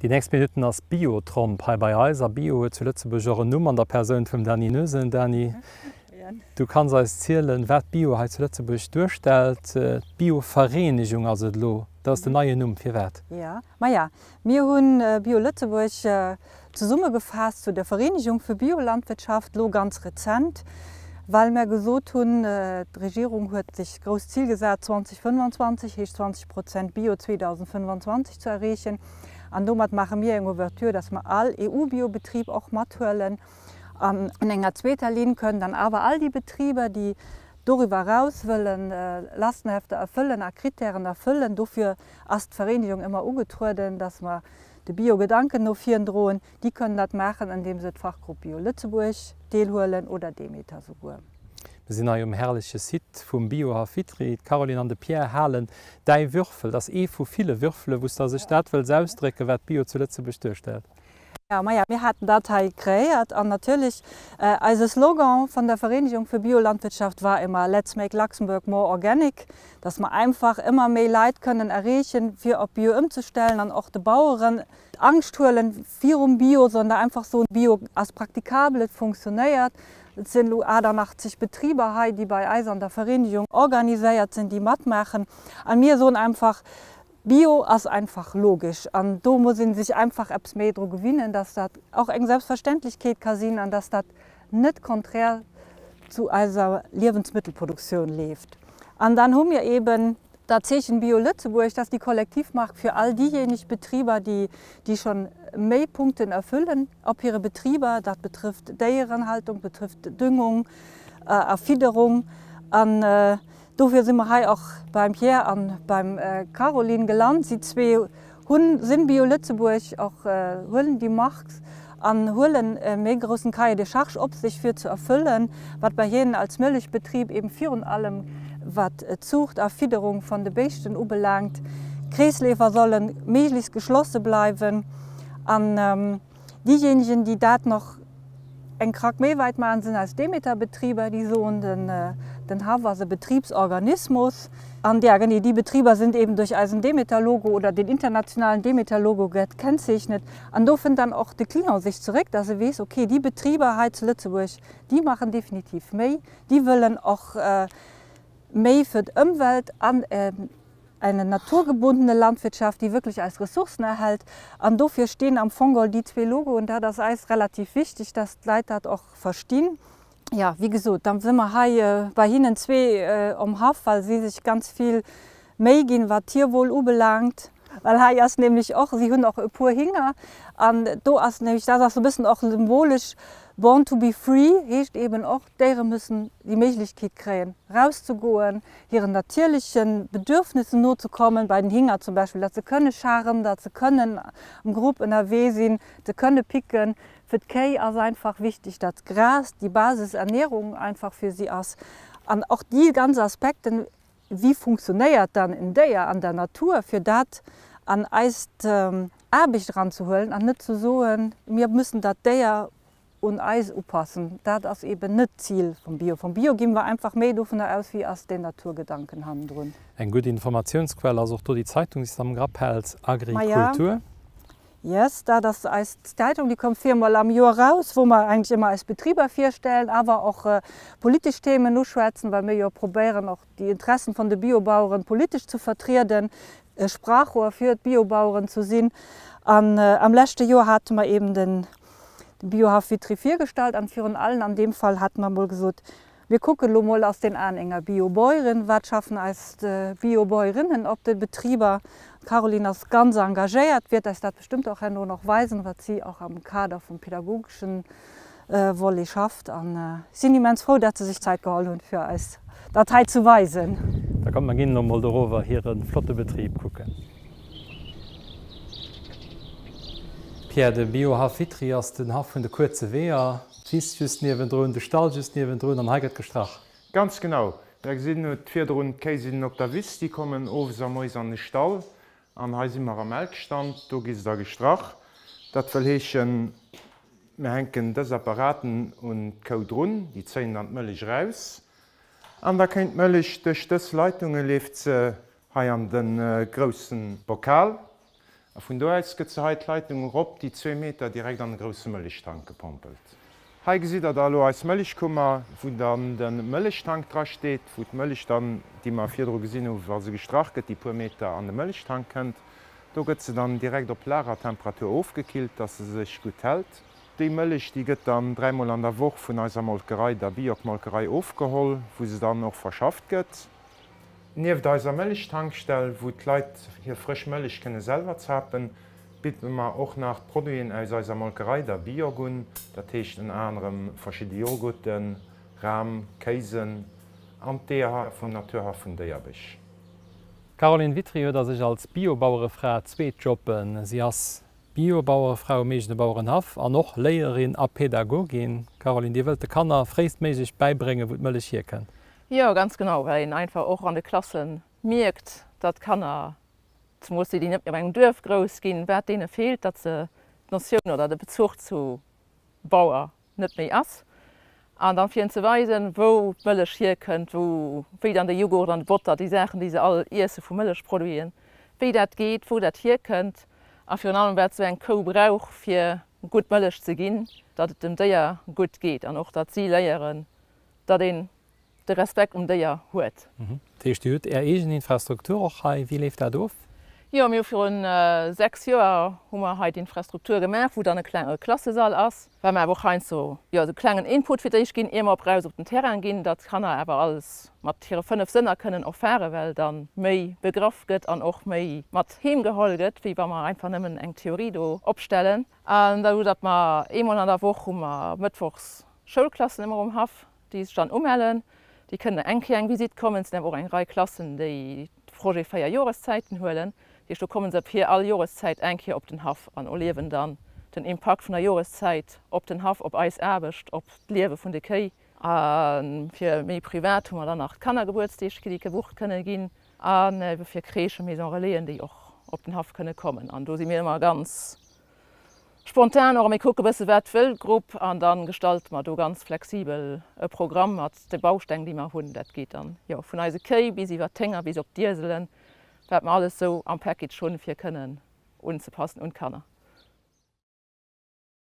Déi nächst Minutten ass Biotromp hei bei eis. A Bio huet zu Lëtzebuerg och en Numm an der Persoun vum Dany Noesen. Dany, du kanns eis zielen, wat Bio hei zu Lëtzebuerg duerstellt. D'Biovereenegung ass et elo, dat ass den neien Numm. Firwat? Jo, maja, mir hu Bio Lëtzebuerg Zesummegefaasst zu der Vereenigung für Biolandwirtschaft, lo ganz rezent, well mer gesot hunn, d'Regierung huet sech d'grousst Zil gesat, 2025, heescht 20 Prozent Bio 2025 zu erreechen. An domat maache mir eng Ouverture, dass mer all EU-Biobetrib och mathuelen. An an enger zweeter Linn kënnen dann awer all déi Betriber, déi doriwwer eraus wëllen Lastenhefter erfëllen a Kritären erfëllen, dofir ass d'Vereenigung ëmmer ugetrueden, dass mer de Bio-Gedanken no virn droen, déi kënnen dat maachen, andeem se d'Fachgrupp Bio Lëtzebuerg deelhuelen oder Demeter souguer. Mir sinn hei um herrleche Site vum Biohaff Vitry. D'Caroline an de Pierre halen däi Würfel. Dat ass ee vu ville Würfele wou s de sech dat wëlls ausdrécken, wat Bio zu Lëtzebuerg duerstellt. Jo, maja, mir haten dat hei kreéiert an natierlech eise Slogan von der Vereinigung für Biolandwirtschaft war immer Let's make Luxembourg more organic. dass mer einfach ëmmer méi Leit kënnen erreechen, fir op Bio ëmzestellen an och de Baueren d'Angscht huelen virum Bio, sondern einfach soen, Bio ass praktikabel, et funktionéiert. Et sinn elo 88 Betriber hei, déi bei eis an der Vereenegung organiséiert sinn, déi matmaachen. A mir soen einfach, Bio ass einfach logesch an do muss ee sech einfach eppes méi dru gewinnen, dass dat och eng Selbstverständlechkeet ka sinn an dass dat net konträr zu eiser Liewensmëttelproduktioun leeft. An dann hu mir eben dat Zeechen Bio Lëtzebuerg, dat ass déi Kollektivmark fir all déijéineg Betriber, déi déi schonn méi Punkten erfüllen op hire Betriber. Dat betrëfft Déierenhaltung, betrëfft Düngung a Fidderung. An dofir si mer hei och beim Pierre a beim Caroline gelant. Si zwee Hunn, sinn Bio Lëtzebuerg och, huelen déi Mark an huelen e méi groussen Cahier de charges op sech fir ze erfëllen, wat bei hinnen als Mëllechbetrib eben virun allem wat d'Zuucht a Fidderung van de Béischten ubelaangt. D'Kreesleefer sollen méiglechst geschlosse bleiwen an Diejenigen, déi dat nach eng Krack méi wäit maachen, sinn eis Demeter-Betriber, déi soen, den Haff ass e Betriebsorganismus. An ja, genee déi Betriber sind eben duerch eisen Demeter-Logo oder den internationalen Demeter-Logo gekennzeechnet. An do fënnt dann och de Client sech zeréck, dass e weess, okay, déi Betriber hei zu Lëtzebuerg, déi maachen definitiv méi, déi wëllen och méi fir d'Ëmwelt an Eine naturgebundene Landwirtschaft, déi wierklech eis Ressourcen erhält. An dofir stinn am Fong geholl déi zwee Logoen. Dat ass eis relativ wichteg, dass d'Leit dat och verstinn. Jo, wéi gesot, da si mer hei bei hinnen zwee um Haff, well si sech ganz vill Méi ginn, wat d'Tierwohl ubelaangt. Well hei ass nämlech och, si hunn och e puer Hinger an do ass nämlech, dat ass e bëssen och symbolesch, Born to be free heescht eeben och, d'Déiere müssen déi Méiglechkeet kréien, erauszegoen, hiren natierleche Bedürfnissen nozekommen, bei den Hinger zum Beispill, datt se kënne scharren, datt se kënnen am Grupp ënnerwee sinn, se kënne picken. Fir d'Kéi ass einfach wichteg, datt d'Gras déi Basisernährung einfach fir si ass. An och déi ganz Aspekten, wéi funktionéiert dann en Déier an der Natur, fir dat an eist Aarbecht eranzehuelen an net ze soen, mir müssen dat Déier un eis upassen, dat ass eben net d'Zil vum Bio. Vum Bio gi mer einfach méi dovunner aus, wéi ass deen Naturgedanken hannendrun. Eng gutt Informatiounsquell ass och do déi Zeitung, déi s de am Grapp häls, Agrikultur. Yes, dat ass eis Zeitung, déi kommt viermol am Joer raus, wou mer eigentlech ëmmer eis Betriber virstellen, awer och politesch Themen uschwätzen, well mir jo probéieren och déi Interessen vun de Biobaueren politesch ze vertrieden, e Sprachrohr fir d'Biobaueren ze sinn. An am leschte Joer hate mer eben den Biohaff Vitry virgestallt an virun allen an deem Fall hate mer emol gesot, mir kucken elo mol aus den Aen enger Biobäuerin, wat schaffen eis Biobäuerinnen op de Betriber. D'Caroline ass ganz engagéiert, wäert eis dat bestëmmt och herno nach weisen, wat si och am Kader vum pädagogeschen Volet schafft an ech sinn immens frou, dat se sech Zäit geholl hunn fir eis dat hei ze weisen. Da kommt mer ginn elo mol dorower hire flotte Betrib kucken. Pierre, de Biohaff Vitry ass den Haff vun de kuerze Weeër. D'Wiss just niewendrun, de Stall just niewendrun an hei gëtt gestrach. Ganz genau. Mir gesinn et virdrun, d'Kéi sinn op der Wiss, déi kommen owes a moies an de Stall an hei si mer am Melkstand, do gi se da gestrach. Dat wëll heeschen, Mir hänken dës Apparaten un d'Kou drun, déi zéien dann d'Mëllech eraus an da kéint d'Mëllech duerch dës Leitunge leeft se hei an de grousse Bokal. A vun do aus gëtt se hei d'Leitung erop déi zwee Meter direkt an de grousse Mëllechtank gepompelt. Hei gesitt der da elo eis Mëllechkummer, wou dann de Mëllechtank dra steet, wou d'Mëllech dann, déi mer virdru gesinn hu wa se gestrach gëtt, déi puer Meter an de Mëllechtank kënnt. Do gëtt se dann direkt op Lagertemperatur ofgekillt, dass se sech gutt hält. Déi Mëllech, déi gëtt dann dräimol an der Woch vun eiser Molkerei, der Biok-Molkerei, ofgeholl, wou se dann och verschafft gëtt. Nieft eiser Mëllechtankstell, wou d'Leit hir frësch Mëllech kënne selwer zapen, bidde mer och nach d'Produiten aus eiser Molkerei, der Biog, un. Dat heescht ënner anerem verschidde Joghurten, Ram, Kéisen an d'Eeër vum Naturhaff vun Déierbech. D'Caroline Witry huet a sech als Bio-Bauerefra zwee Jobben. Si ass Bio-Bauerefra um eegene Bauerenhaff an och Léierin a Pädagogin. Caroline, Dir wëllt de Kanner fréistméiglech bäibréngen, wou d'Mëllech hierkënnt. Jo, ganz genau, well een einfach och an de Klasse mierkt, datt d'Kanner, zemools déi, déi net méi op engem Duerf grouss ginn, wat deene feelt, datt se d'Notioun oder de Bezuch zu Bauer net méi ass. An dann fir hinnen ze weisen, wou d'Mëllech hierkënnt, wou, wéi dann de Jughurt an de Botter, déi Saachen, déi se all iesse vu Mëllechproduiten, wéi dat geet, wou dat hierkënnt a virun allem wat esou eng Kou brauch, fir gutt Mëllech ze ginn, datt et dem Déier gutt geet an och datt si léieren, datt een de Respekt um Déier huet. Dat heescht, Dir hutt Är eegen Infrastruktur och hei. Wéi leeft dat of? Jo, mir hu virun 6 Joer hu mer hei d'Infrastruktur gemaach, wou dann e klenge Klassesall ass, well mer awer och heiansdo, jo, esou klengen Input fir d'éischt ginn, ier mer op raus op den Terrain ginn, datt d'Kanner awer alles mat hire 5 Sënner kënnen erfaren, well da méi begraff gëtt an och méi mat heem geholl gëtt, wéi wa mer einfach nëmmen eng Theorie do opstellen. An da, datt mer eemol an der Woch hu mer mëttwochs Schoulklassen ëmmer um Haff, déi sech dann umellen. Déi kënnen eng Kéier eng Visitt kommen. Et sinn awer och eng Rei Klassen, déi de Projet 4 Joreszäiten huelen. Dat heescht, do komme se fir all Joreszäit eng Kéier op den Haff an erliewen dann den Impakt vun der Joreszäit op den Haff, op eis Aarbecht, op d'Liewe vun de Kéi. A fir méi privat hu mer dann nach d'Kannergebuertsdeeg, déi gebucht kënne ginn, an ebe fir Crèchen, Maison Relaisen, déi och op den Haff kënne kommen. An do si mir ëmmer ganz Spontan och, a mir kucke bësse wat wëll d'Grupp an da gestalte mer do ganz flexibel e Programm mat de Bausteng déi mer hunn. Dat geet dann jo vun eise Kéi bis iwwer d'Hénger bis op d'Ieselen, wat mer alles sou am Package hunn fir kënnen unzepassen un d'Kanner.